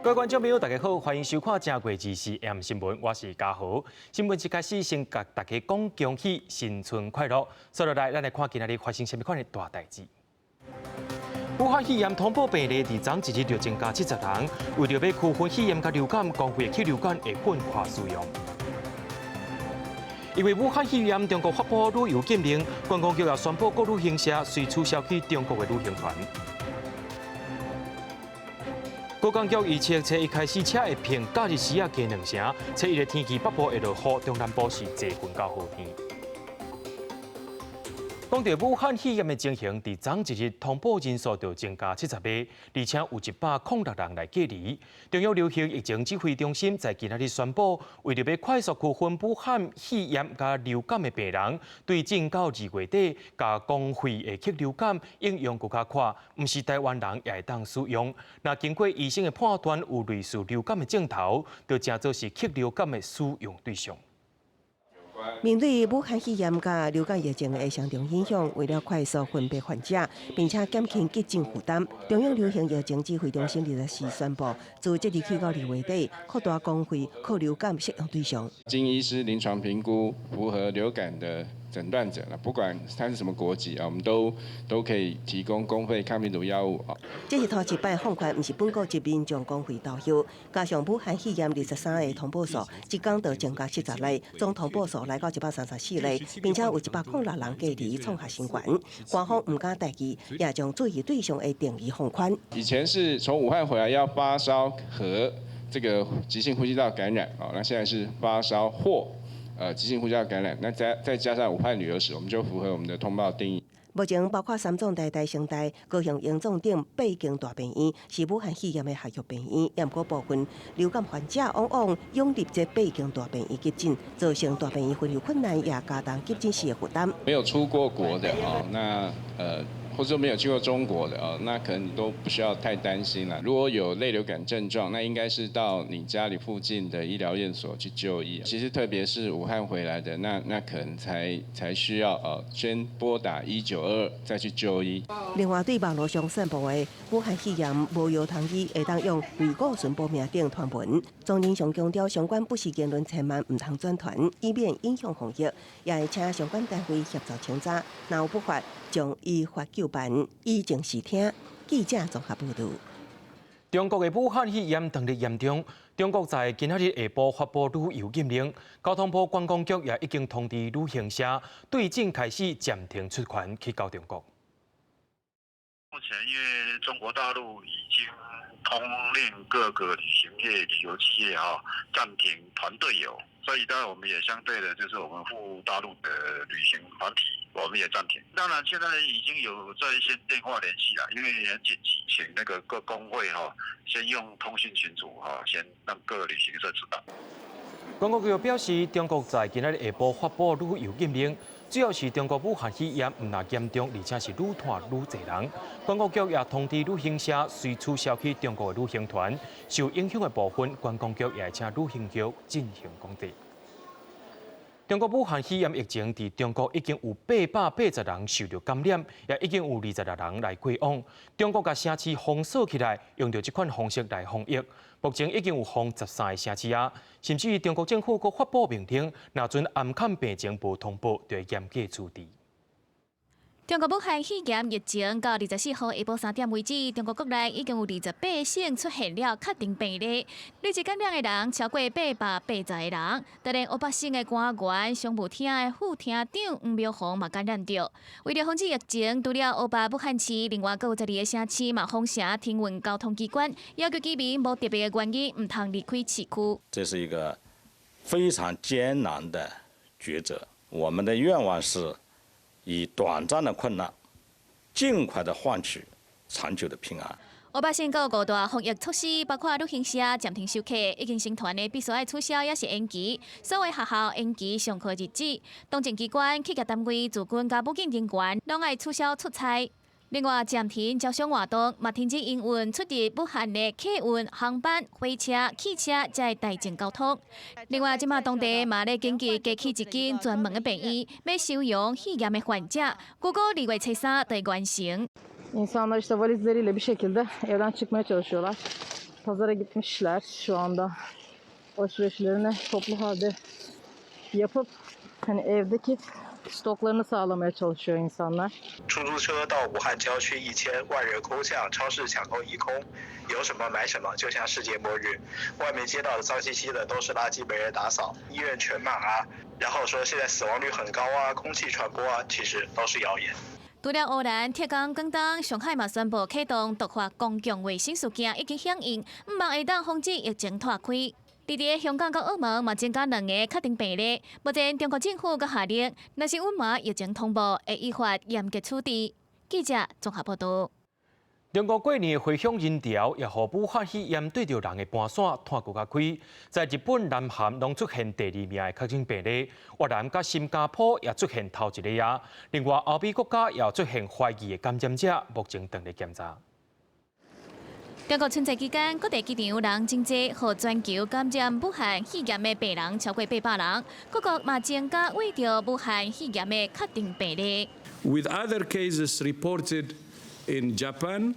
各位觀眾朋友，大家好，歡迎收看《正月24 M 新聞》，我是嘉豪。新聞一開始先共大家講恭喜新春快樂。接落來，咱來看今仔日發生啥物款的大代誌。武漢肺炎通報病例佇昨一日就增加70人，為著欲區分肺炎佮流感，公費的禽流感會分開使用。因為武漢肺炎，中國發布旅遊禁令，觀光局也宣布各旅行社隨取消去中國的旅行團。高工局預測，初一開始車會平假日時仔加兩成，初一的天氣北部會落雨，中南部是濟雲到雨天。講到武漢肺炎的情形，佇昨一日通報人數就增加70個，而且有106人來隔離。中央流行疫情指揮中心在今仔日宣布，為著欲快速區分武漢肺炎佮流感的病人，對進到二月底，共公費的禽流感應用閣較闊，毋是台灣人也會當使用。若經過醫生的判斷有類似流感的症頭，就成做是禽流感的使用對象。面對武漢肺炎佮流感疫情的雙重影響，為了快速分別患者，並且減輕急診負擔，中央流行疫情指揮中心24宣布，自即日起到二月底，擴大公費禽流感適用對象。經醫師臨床評估符合流感的診斷者，不管他是什麼國籍啊，我們都可以提供公費抗病毒藥物啊。這是頭一擺放寬，毋是本國籍民眾公費投藥，加上武漢肺炎23個通報數，一工就增加70例，總通報數來到134例，並且有106人隔離創下新高。官方毋敢代誌，也將注意對象的定義放寬。以前是從武漢回來要發燒和這個急性呼吸道感染，哦，那現在是發燒或急性呼吸道感染，那再加上武漢旅遊史，我們就符合我們的通報定義。目前包括三總台、台生大、高雄榮總等八間大病院是武漢肺炎的合約病院，毋過部分流感患者往往湧入這八間大病院急診，造成大病院分流困難，也加重急診室的負擔。沒有出過國的哦，那或者說沒有去過中國的哦，那可能都不需要太擔心了。如果有類流感症狀，那應該是到你家裡附近的醫療院所去就醫。其實特別是武漢回來的，那可能才需要先撥打1922再去就醫。另外，對網路上散布的武漢肺炎無藥通醫，會當用類固醇報名等傳聞，莊人祥強調相關不實言論千萬毋通轉傳，以免影響防疫，也會請相關單位協助清查，若有不法，將依法究辦。以正視聽，記者綜合報導。中國的武漢肺炎當日嚴重，中國在今仔日下晡發布旅遊禁令，交通部觀光局也已經通知旅行社，對準開始暫停出團去到中國。目前因為中國大陸已經通令各個旅行業、旅遊企業啊暫停團隊遊，所以當然我們也相對的，就是我們赴大陸的旅行團體，我們也暫停。當然現在已經有在先電話聯繫啦，因為很緊急，請那個各工會哈先用通訊群組哈，先讓各旅行社知道。觀光局表示，中國在今仔日下晡發布旅遊禁令，主要是中國武漢肺炎毋但嚴重，而且是愈傳愈濟人。觀光局也通知旅行社隨取消去中國的旅行團，受影響的部分，觀光局也會請旅行局進行講解。中國武漢肺炎疫情佇中國已經有880人受著感染，也已經有26人來過往。中國共城市封鎖起來，用著這款方式來防疫。目前已經有封13個城市啊，甚至中國政府閣發布命令，若賰掩崁病情無通報，就會嚴格處置。中國武漢肺炎疫情到24號下晡3點為止，中國國內已經有28省出現了確定病例，累計感染的人超過880個人。就連湖北省的官員、商務廳的副廳長黃苗紅嘛感染著。為了防止疫情，除了湖北武漢市，另外閣有12個城市嘛封城停運交通機關，要求居民無特別的原因毋通離開市區。這是一個非常艱難的抉擇。我們的願望是以短暫的困難，盡快的換取長久的平安。湖北省閣有五大防疫措施，包括旅行社暫停收客，已經成團的必須愛取消，抑是延期；所有學校延期上課日子，黨政機關、企業單位、駐軍佮武警人員攏愛取消出差。另外，暫停招商活動，嘛停止營運出入武漢的客運、航班、火車、汽車這大眾交通。另外，這馬當地嘛咧緊急加起一間專門的病院，欲收容肺炎的患者，估計2月初三就會完成。 İnsanlar işte valizleriyle bir şekilde evden çıkmaya çalışıyorlar. Pazara gitmişler şu anda. Alışverişlerini toplu halde yapıp hani evdeki stoklarını sağlamaya çalışıyor insanlar. 出租車到武漢郊區1000萬人空巷，超市搶購一空，有什麼買什麼，就像世界末日。外面街道髒兮兮的，都是垃圾，沒人打掃，醫院全滿啊。然後說現在死亡率很高啊，空氣傳播啊，其實都是謠言。除了烏蘭、浙江、廣東、上海嘛宣布啟動突發公共衛生事件，以及響應，毋望會當防止疫情拖開。佇佇香港佮澳門嘛增加兩个確診病例，目前中國政府閣下令，若是隱瞞疫情通報，會依法嚴格處置。記者綜合報道。中國過年的回鄉人潮，也予武漢肺炎對著人的盤線拖閣較開。在日本、南韓攏出現第二名的確診病例，越南佮新加坡也出現頭一个啊。另外，歐美國家也出現懷疑的感染者，目前正咧檢查。中國春節期間，各地機場人真濟，予全球感染武漢肺炎的病人超過800人。各國嘛增加為著武漢肺炎的確診病例。 With other cases reported in Japan,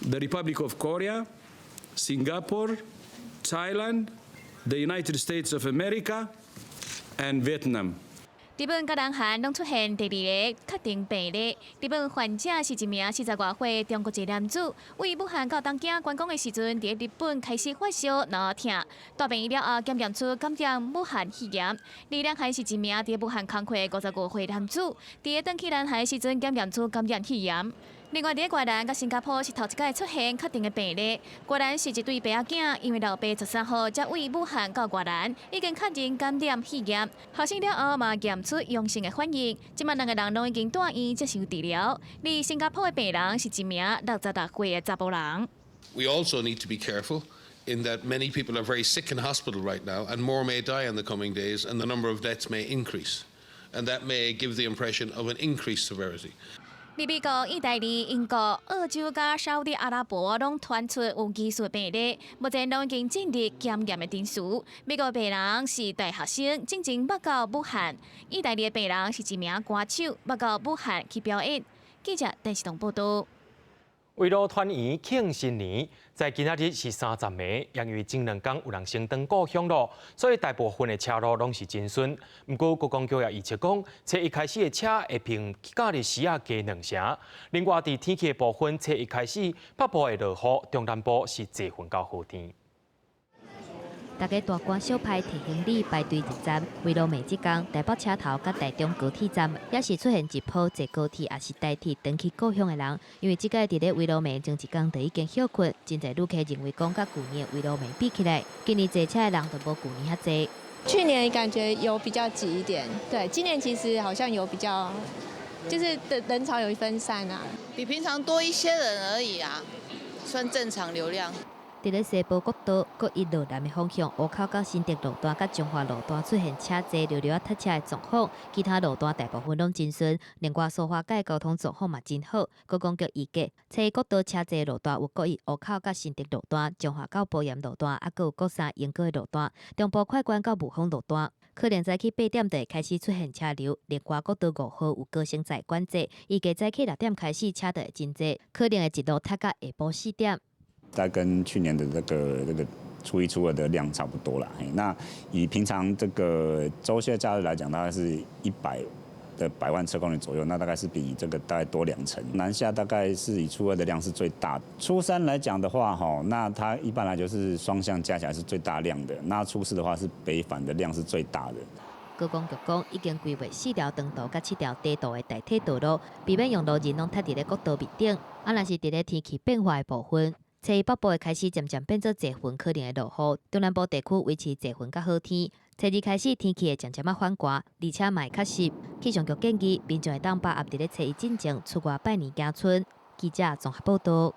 the Republic of Korea, Singapore, Thailand, the United States of America, and Vietnam. 日本佮南韓攏出現第二个確診病例。日本患者是一名40外歲中國籍男子，為武漢到東京觀光的時陣，佇日本開始發燒，腦疼，帶病了後檢驗出感染武漢肺炎。而南韓是一名佇武漢工課55歲男子，佇轉去南韓時陣檢驗出感染肺炎。另外，佇越南佮新加坡是頭一擺出現確定的病例。越南是一對爸仔囝，因為老爸13號才為武漢到越南，已經確認感染肺炎。後生了後嘛驗出陽性的反應，這擺兩个人攏已經住院接受治療。而新加坡的病人是一名66歲的查埔人。 We also need to be careful in that many people are very sick in hospital right now, and more may die in the coming days, and the number of deaths may increase, and that may give the impression of an increased severity. 佇美國、意大利、英國、澳洲佮沙烏地阿拉伯攏傳出有疑似病例，目前攏已經進入檢驗的程序。美國病人是大學生，進前捌到武漢；意大利的病人是一名歌手，捌到武漢去表演。記者電視台報道。圍爐團圓慶新年，在今仔日是30暝，因為前兩工有人先轉故鄉咯，所以大部分的車路攏是真順。毋過觀光局也預測講，初一開始的車會比假日時仔加兩成。另外，佇天氣的部分，初一開始北部會落雨，中南部是濟雲到好天。大家大官小派提行李排隊入站，圍爐暝這工，台北車頭佮台中高鐵站也是出現一波坐高鐵抑是台鐵轉去故鄉的人，因為這擺佇咧圍爐暝前一工就已經歇睏，真濟旅客認為講佮舊年圍爐暝比起來，今年坐車的人就無舊年遐濟。去年感覺有比較擠一點，對，今年其實好像有比較，就是的人潮有分散啊，比平常多一些人而已啊，算正常流量。佇咧西部國道國一路南的方向，湖口到新竹路段佮彰化路段出現車濟溜溜仔塞車的狀況，其他路段大部分攏真順。另外，蘇花改交通狀況嘛真好。觀光局預計，初一國道車濟路段有國一湖口到新竹路段、彰化到埔鹽路段，猶閣有國三鶯歌的路段、中部快關到霧峰路段，可能早起8點就會開始出現車流。另外，國道5號有高升載管制，預計早起6點開始車就會真濟，可能會一路塞到下晡4點。大概跟去年的這個初一、初二的量差不多了。那以平常這個週休假日來講，大概是100的百萬車公里左右，那大概是比這個大概多2成。南下大概是以初二的量是最大。初三來講的話，哈，那它一般來就是雙向加起來是最大量的。那初四的話是北返的量是最大的。觀光局講，已經規劃四條長途佮七條短途的代替道路，避免用路人攏塞佇咧國道面頂。啊，若是佇咧天氣變化的部分，初一北部會開始漸漸變做濟雲，可能會落雨；中南部地區維持濟雲佮好天。初二開始天氣會漸漸仔反寒，而且嘛會較濕。氣象局建議民眾會當把握佇咧初一進前出外拜年行春。記者綜合報道。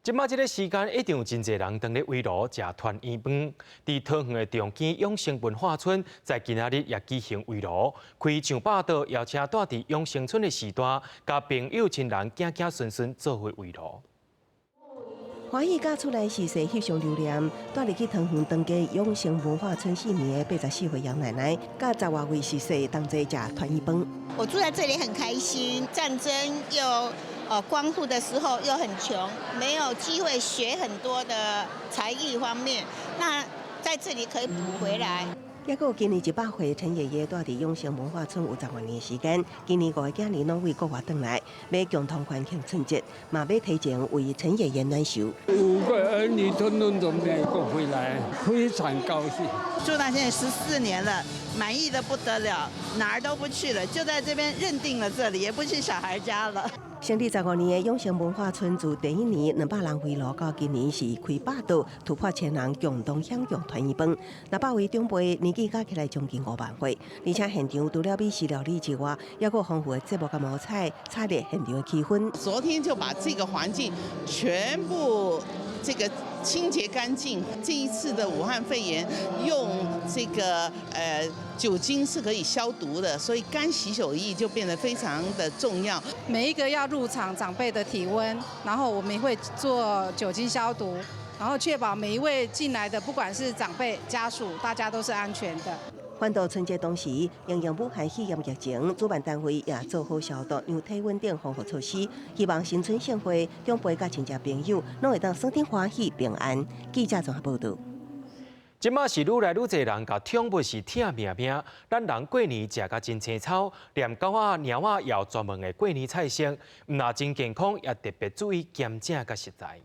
這擺這个時間一定有真濟人當咧圍爐食團圓飯。佇桃園的中墘永生文化村，在今仔日也舉行圍爐，開200桌，邀請住佇永生村的序大，佮朋友親人、子子孫孫做伙圍爐。歡喜佮厝內逝世翕相留念，蹛入去桃園長加永生文化村四暝的84歲楊奶奶，佮10外位序細同齊食團圓飯。我住在這裡很開心，戰爭又哦，光復的時候又很窮，沒有機會學很多的才藝方面，那在這裡可以補回來。抑閣今年100歲陳爺爺蹛佇永成文化村有10外年時間，今年五个囝兒攏對國外轉來，欲共同歡慶春節，嘛欲提前為陳爺爺暖壽。五個兒女通通從美國回來，非常高興。住到現在14年了，滿意的不得了，哪兒都不去了，就在這邊認定了這裡，也不去小孩家了。成立15年的永成文化村，自第一年200人圍爐，到今年是開百桌，突破千人共同享用團圓飯。600位長輩年紀加起來將近5萬歲，而且現場除了美食料理之外，抑閣豐富的節目佮毛彩，炒熱現場的氣氛。昨天就把這個環境全部這個清潔乾淨。這一次的武漢肺炎用這個酒精是可以消毒的，所以乾洗手液就變得非常的重要。每一個要入場長輩的體溫，然後我們會做酒精消毒，然後確保每一位進來的，不管是長輩、家屬，大家都是安全的。反倒春節當時，因應武漢肺炎疫情，主辦單位也做好消毒、量體溫等防護措施，希望新春盛會長輩佮親戚朋友攏會當耍得歡喜平安。記者綜合報導。這馬是愈來愈濟人共寵物是疼命命，咱人過年食甲真青草，連狗仔、貓仔也有專門的過年菜色，毋但真健康，也特別注意鹹食佮食材。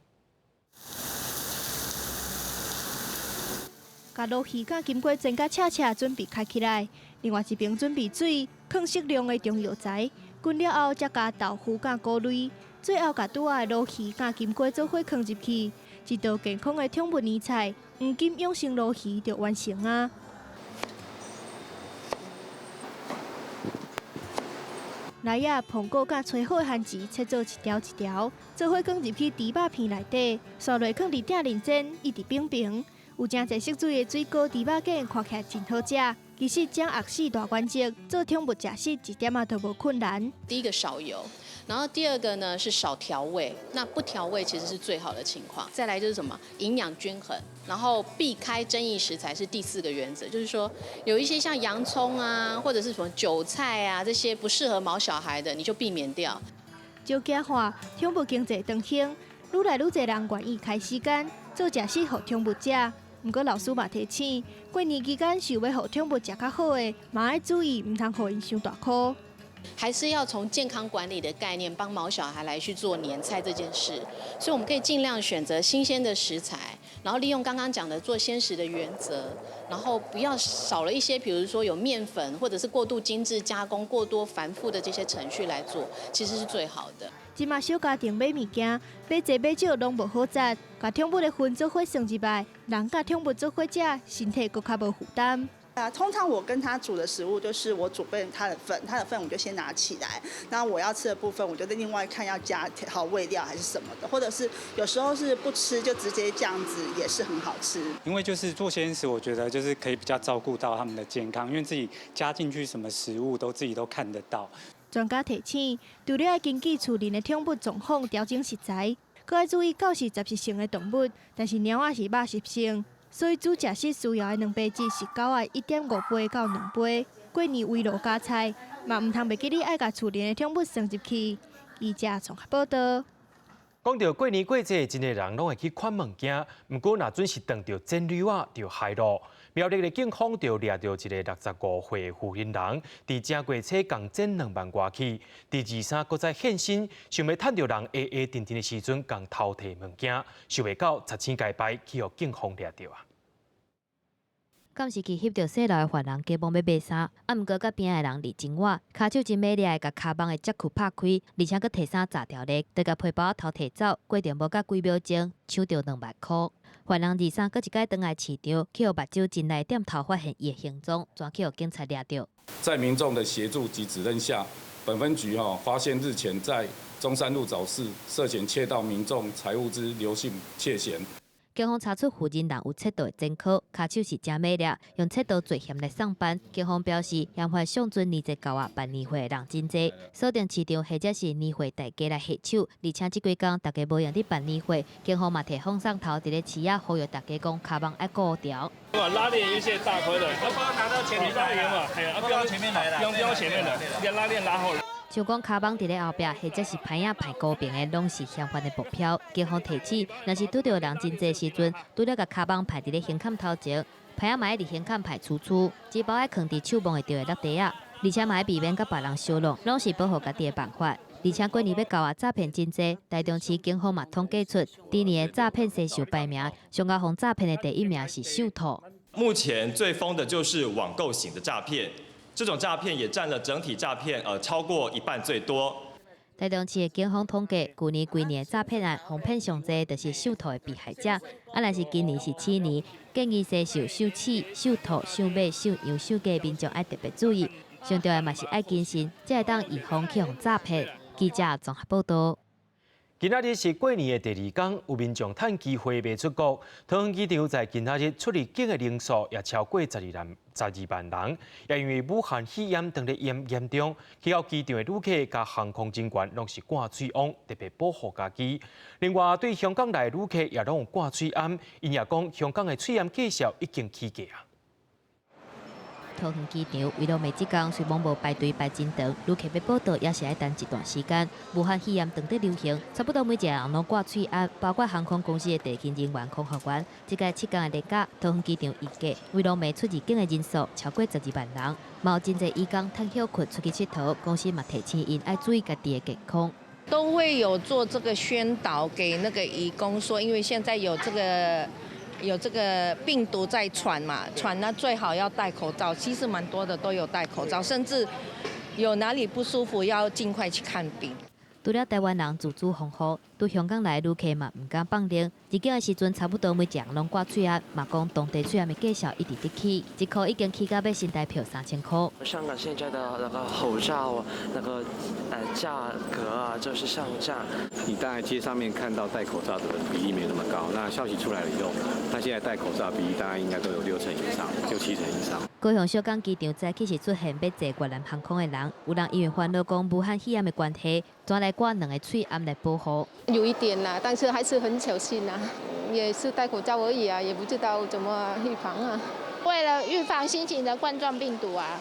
共鱸魚佮金瓜煎甲赤赤，準備開起來。另外一邊準備水，囥適量的中藥材，滾了後才加豆腐佮菇類，最後共拄仔的鱸魚佮金瓜做伙囥入去，一道健康的寵物年菜——黃金養生鱸魚就完成啊！來仔膨果佮炊好的番薯切做一條一條，做伙囥入去豬肉片內底，紲落囥佇鼎裡煎，一直平平。有誠濟色水的水果豬肉卷看起來真好食。其實掌握四大原則，做寵物食食一點仔都無困難。第一個少油，然後第二個呢是少調味，那不調味其實是最好的情況。再來就是什麼營養均衡，然後避開爭議食材是第四個原則，就是說有一些像洋蔥啊，或者是什麼韭菜啊這些不適合毛小孩的，你就避免掉。少子化，寵物經濟當興，愈來愈濟人願意開時間做食食予寵物食。毋過老師嘛提醒，過年期間想欲予寵物食較好的，嘛愛注意，毋通予𪜶傷大箍。還是要從健康管理的概念，幫毛小孩來去做年菜這件事。所以我們可以盡量選擇新鮮的食材，然後利用剛剛講的做鮮食的原則，然後不要少了一些，比如說有麵粉或者是過度精緻加工、過多繁複的這些程序來做，其實是最好的。這馬小家庭買物件，買濟買少攏無好節，共寵物的份做伙算入來，人佮寵物做伙食，身體閣較無負擔。啊，通常我跟他煮的食物就是我準備他的份，他的份我就先拿起來，那我要吃的部分我就另外看要加調味料還是什麼的，或者是有時候是不吃就直接這樣子也是很好吃。因為就是做鮮食，我覺得就是可以比較照顧到他們的健康，因為自己加進去什麼食物都自己都看得到。專家提醒，除了愛根據厝內的寵物狀況調整食材，閣愛注意狗是雜食性的動物，但是貓仔是肉食性，所以煮食時需要的蛋白質是狗仔1.5倍到2倍。過年圍爐加菜，嘛毋通袂記得愛共厝內的寵物算入去。記者綜合報道。講著過年過節，真濟人攏會去款物件，毋過若準是撞著剪鋁仔，就害囉。苗栗的警方就掠著一个65歲的婦人，佇正月初共剪2萬外去，佇二三閣再現身，想欲趁著人閒閒定定的時陣，共偷提物件，想袂到賊醒街牌去予警方掠著啊！監視器翕著細路的犯人，急忙欲買衫，啊，毋過佮邊仔的人離真遠，跤手真猛烈的共跤網的接扣拍開，而且閣提衫砸掉咧，就共皮包偷提走，過程無到幾秒鐘，搶著2萬箍。犯人二三閣一擺轉來市場，去予目睭真內店頭發現伊的行蹤，轉去予警察掠著。在民眾的協助及指認下，本分局發現日前在中山路早市涉嫌竊盜民眾財物之劉姓竊嫌。警方查出負責人有竊盜的前科，跤手是誠猛烈，用竊盜罪嫌來送辦。警方表示，嫌犯上陣年節到啊，辦年會的人真濟，鎖定市場或者是年會大家來下手，而且這幾工大家無閒佇辦年會，警方嘛提放送頭佇咧市仔呼籲大家講，跤網愛顧牢。拉鏈一些大塊的，拿到前面來嘛，係啊，不要前面來啦，不用前面的，你拉鏈拉好了。像講跤蠓佇咧後壁，或者是歹仔排高爿的，攏是嫌犯的目標。警方提醒，若是拄著人真濟時陣，除了共跤蠓排佇咧胸坎頭前，歹仔嘛愛佇胸坎排粗粗，錢包愛囥佇手摸會著的落袋仔，而且嘛愛避免佮別人相挵，攏是保護家己的辦法。而且過年欲到啊，詐騙真濟，台中市警方嘛統計出，豬年的詐騙需求排名，上𠢕予詐騙的第一名是秀兔。目前最瘋的就是網購型的詐騙，這種詐騙也佔了整體詐騙超過一半最多。台中市的警方統計，舊年規年的詐騙案，予騙上濟，就是秀兔的被害者。啊，若是今年是鼠年，建議生肖屬鼠、屬兔、屬馬、屬羊、屬雞，民眾愛特別注意。上重要嘛是愛謹慎，才會當預防去予詐騙。記者綜合報道。今仔日是過年的第二工，有民眾趁機會欲出國。桃園機場在今仔日出入境的人數也超過12萬人。也因為武漢肺炎當咧嚴嚴重，去到機場的旅客佮航空人員攏是掛喙甕，特別保護家己。另外，對香港來的旅客也攏有掛喙罨，𪜶也講香港的喙罨價數已經起價啊。桃園機場圍路暝這工雖罔無排隊排真長，旅客欲報到也是愛等一段時間。武漢肺炎當咧流行，差不多每一個人攏掛喙罨，包括航空公司的地勤人員、空服員。這個7工的連假，桃園機場預計圍路暝出入境的人數超過12萬人。嘛有真濟移工趁歇睏出去𨑨迌，公司嘛提醒𪜶愛注意家己的健康。都會有做這個宣導給那個移工說，因為現在有這個病毒在傳嘛，傳那最好要戴口罩。其實蠻多的都有戴口罩，甚至有哪裡不舒服要盡快去看病。除了台灣人自主防護，對香港來的旅客嘛毋敢放任。入境的時陣，差不多每一人攏掛喙罨，嘛講當地喙罨的價數一直佇起，一箍已經起到欲新台票3000箍。香港現在的那個口罩那個價格啊，就是上漲。你在街上面看到戴口罩的人比例沒那麼高，那消息出來了以後，那現在戴口罩比例大概應該都有6成以上，6、7成以上。高雄小港機場早起是出現欲坐越南航空的人，有人因為煩惱講武漢肺炎的關係，轉來掛兩个喙罨來保護。有一點啦，但是還是很小心啦，也是戴口罩而已啊，也不知道怎麼預防啊。為了預防新型的冠狀病毒啊，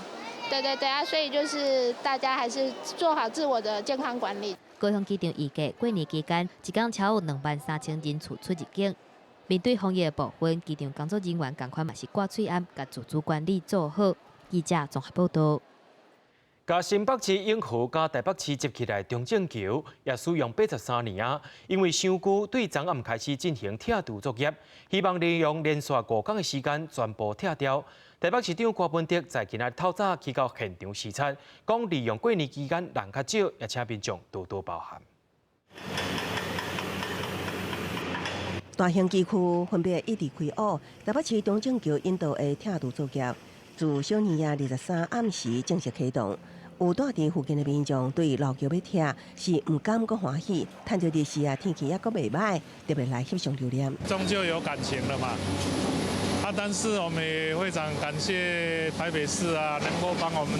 對對對啊，所以就是大家還是做好自我的健康管理。高雄機場預計過年期間，一工超有23,000人次出入境。面對防疫的部分，機場工作人員仝款嘛是掛喙罨，共自主管理做好。記者綜合報道。共新北市永和佮台北市接起來中正橋也使用83年啊，因為傷舊，對昨暗開始進行拆除作業，希望利用連續5工的時間全部拆掉。台北市長柯文哲在今仔日透早去到現場視察，講利用過年期間人較少，也請民眾多多包涵。大興機區分別一直開挖，台北市中正橋引道的拆除作業，自小年夜23暗時正式啟動。有住佇附近的民眾對老橋欲拆是毋甘閣歡喜，趁著日時啊天氣猶閣袂䆀，特別來翕相留念。終究有感情了嘛，啊！但是我們也非常感謝台北市啊，能夠幫我們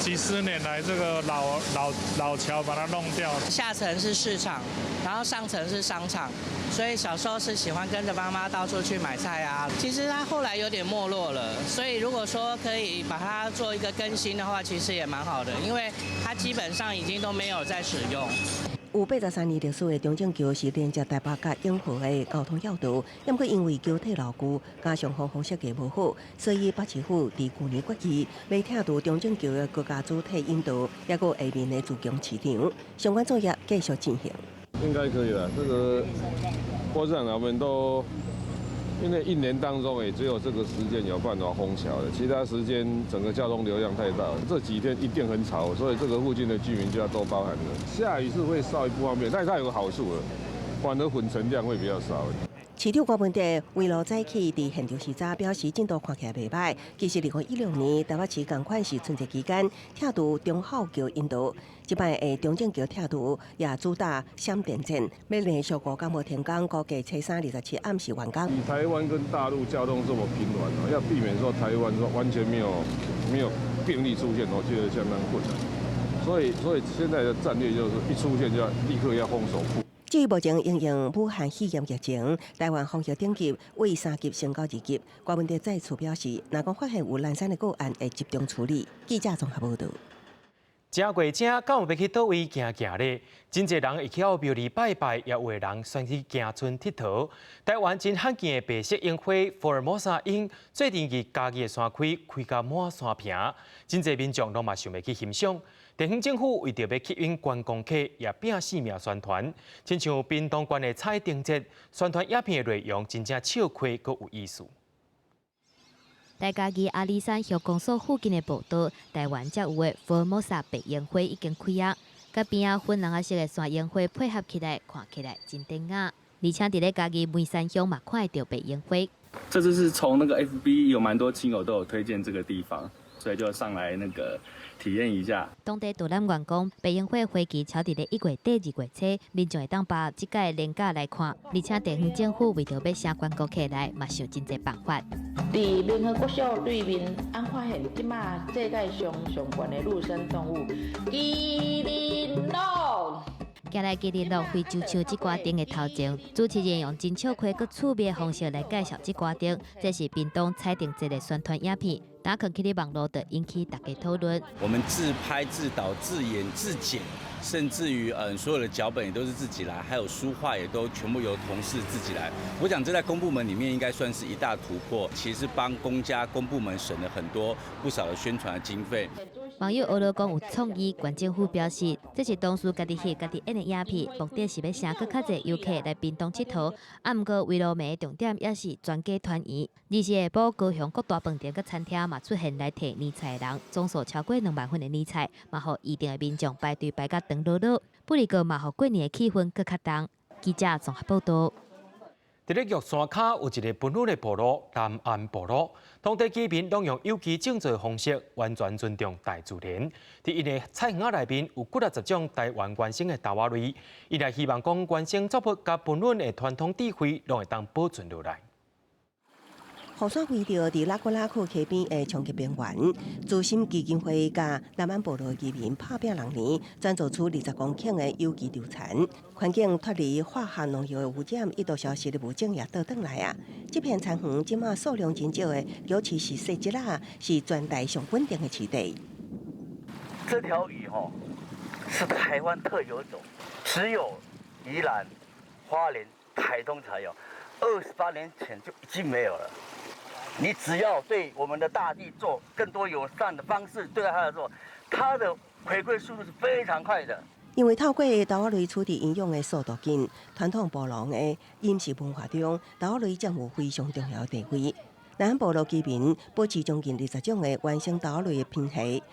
幾十年來這個老老老橋把它弄掉。下層是市場，然後上層是商場，所以小時候是喜歡跟着媽媽到處去買菜啊。其實它後來有點沒落了，所以如果說可以把它做一個更新的話，其實也蠻好的，因為它基本上已經都沒有在使用。有83年歷史的中正橋是連接台北佮永和的交通要道，毋過因為橋體老舊，加上防風設計無好，所以北市府佇舊年決議，欲拆除中正橋的高架主體引道，抑閣下面的自強市場，相關作業繼續進行。應該可以了，這個郭市長他們都，因為一年當中也只有這個時間有辦法封橋的，其他時間整個交通流量太大了，這幾天一定很吵，所以這個附近的居民就要多包涵了。下雨是會稍微不方便，但是它有個好處了，反而粉塵量會比較少。市長柯文哲圍路早起佇現場視察，表示進度看起來袂䆀。其實2016年台北市仝款是春節期間拆除忠孝橋引道，這擺的中正橋拆除也主打閃電戰，欲連續5工無停工，估計初三27暗時完工。以台灣跟大陸交通這麼頻繁，要避免說台灣說完全沒有病例出現，我覺得相當困難。所以現在的戰略就是一出現就要立刻要封鎖。至於目前因應武漢肺炎疫情，台灣防疫等級為3級升到2級。柯文哲再次表示，若講發現有零星的個案，會集中處理。記者綜合報道。正月正，敢有欲去佗位行行咧？真濟人會去到廟裡拜拜，也有的人選去行村𨑨迌。台灣真罕見的白色櫻花福爾摩沙櫻，最近佇嘉義的山區開甲滿山坪，真濟民眾攏嘛想欲去欣賞。地方政府為著欲吸引觀光客，也拚性命宣傳，親像屏東縣的彩燈節，宣傳影片的內容真正笑詼閣有意思。在嘉義阿里山鄉公所附近的步道，台灣才有的福爾摩沙白櫻花已經開啊！佮邊仔粉紅色的山櫻花配合起來，看起來真典雅。而且佇咧嘉義梅山鄉嘛，看會著白櫻花。這次是從那個 FB 有蠻多親友都有推薦這個地方，所以就上來那個體驗一下。當地導覽員講，白櫻花花期超佇咧1月底2月初，民眾會當把這屆連假來看。而且地方政府為著欲吸觀光客來，嘛想真濟辦法。佇聯合國小對面，俺發現這馬世界上上懸的陸生動物——麒麟鹿。行來麒麟鹿非洲樹這掛燈的頭前，主持人用真笑詼閣趣味的方式來介紹這掛燈。這是屏東彩燈節的宣傳影片，打開去網路就引起大家討論。我們自拍、自導、自演、自剪，甚至於所有的腳本也都是自己來，還有書畫也都全部由同事自己來。我想這在公部門裡面應該算是一大突破，其實幫公家公部門省了很多不少的宣傳的經費。網友學了講有創意，縣政府表示，這是同事家己翕、家己演的影片，目的是欲吸閣較濟遊客來屏東𨑨迌。啊，毋過圍爐暝的重點也是全家團圓。二是下晡高雄各大飯店佮餐廳嘛出現來提年菜的人，總數超過2萬份的年菜，嘛予預訂的民眾排隊排甲長囉囉。不過嘛予過年的氣氛閣較重。記者綜合報導。佇咧玉山跤有一个本土的部落南安部落，當地居民攏用有機種植的方式，完全尊重大自然。佇𪜶的菜園仔內面有幾若十種台灣原生的豆仔類，𪜶也希望講原生作物佮本土的傳統智慧，攏會當保存落來。雨傘圍著佇拉古拉庫溪邊的衝擊平原，慈心基金會佮南安部落居民拍拚6年，轉造出20公頃的有機稻田，環境脫離化學農藥的污染，一度消失的物種也倒轉來啊！這片田園這馬數量真少的，尤其是細隻仔，是全台上穩定的飼地。這條魚吼是台灣特有種，只有宜蘭、花蓮、台東才有，28年前就已經沒有了。你只要對我們的大地做更多友善的方式對待它的時候，它的回饋速度是非常快的。因為透過豆仔類處理營養的速度緊，傳統部落的飲食文化中，豆仔類佔有非常重要的地位。南安部落居民保持將近20種的原生豆仔類的品系，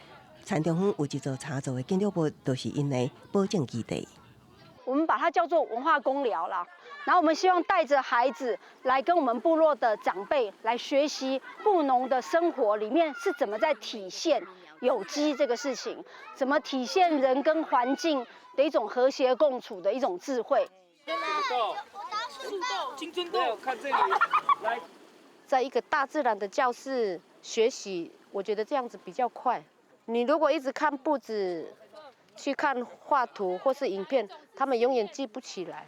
田中央有一座茶座的建築物，就是𪜶的保種基地。我們把它叫做文化工寮啦，然後我們希望帶着孩子來跟我們部落的長輩來學習布農的生活裡面是怎麼在體現有機這個事情，怎麼體現人跟環境的一種和諧共處的一種智慧。青春痘，看這裡，來，在一個大自然的教室學習，我覺得這樣子比較快。你如果一直看簿子，去看畫圖或是影片，他們永遠記不起來。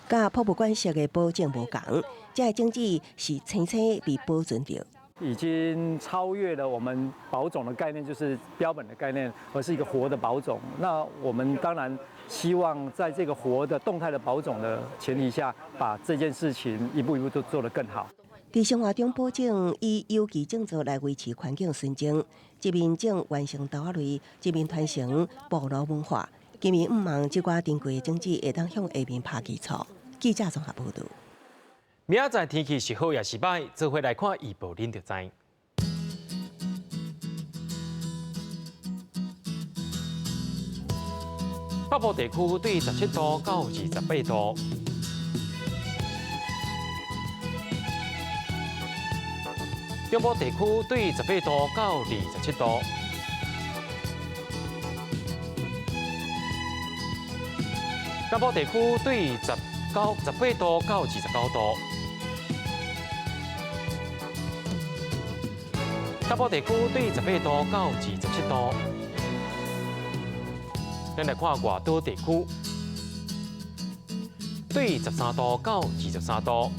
佮博物館式的保種無仝，這个種子是清楚被保存著。已經超越了我們保種的概念，就是標本的概念，而是一個活的保種。那我們當然希望在這個活的動態的保種的前提下，把這件事情一步一步都做得更好。佇生活中保種以有機種植來維持環境純淨，一面種原生豆仔類，一面傳承部落文化。居民向望這寡珍貴的種子會當向下面拍基礎。記者綜合報導。明仔載天氣是好抑是䆀，做伙來看預報，恁就知。北部地區對17度到28度。中部地區對18度到27度。南部地區對18度到29度。北部地區對18度到27度。咱來看外島地區，對13度到23度。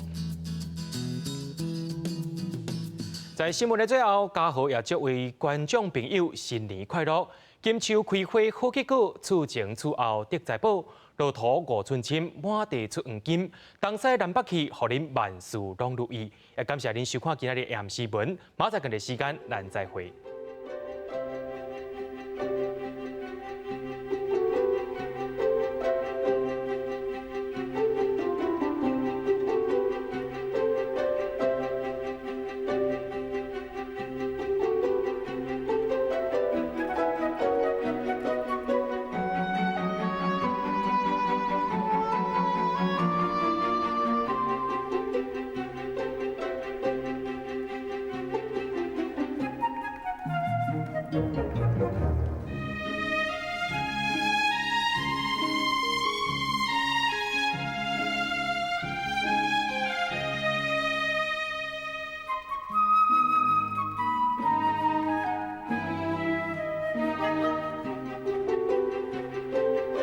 在新聞的最後，嘉豪也祝位觀眾朋友新年快樂。金樹開花好結果，厝前厝後得財寶，路途五寸深，滿地出黃金。東西南北去，予恁萬事攏如意。也感謝恁收看今仔日的暗時文，明仔載仝個時間，咱再會。